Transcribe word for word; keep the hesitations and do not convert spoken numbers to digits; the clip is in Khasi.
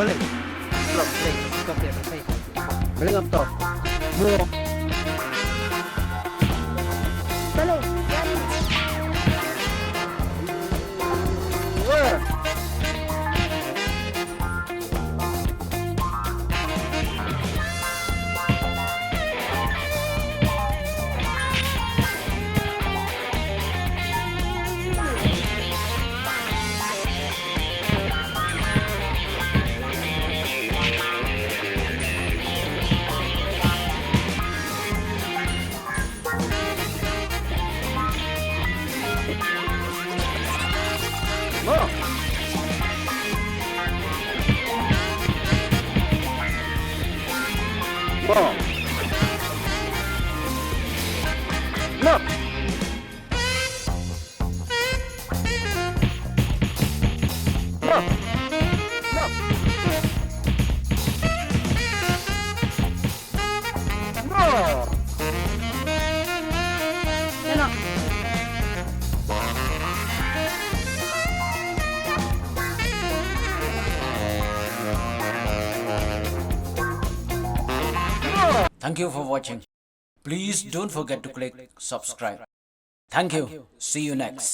Balik. Blok, play. Stop ya, play. Balik up top. Mo. Balik. Wah. Mo. Mo. Mo. Mo. Mo. Mo. Thank you for watching. Please don't forget to click subscribe. Thank you. See you next.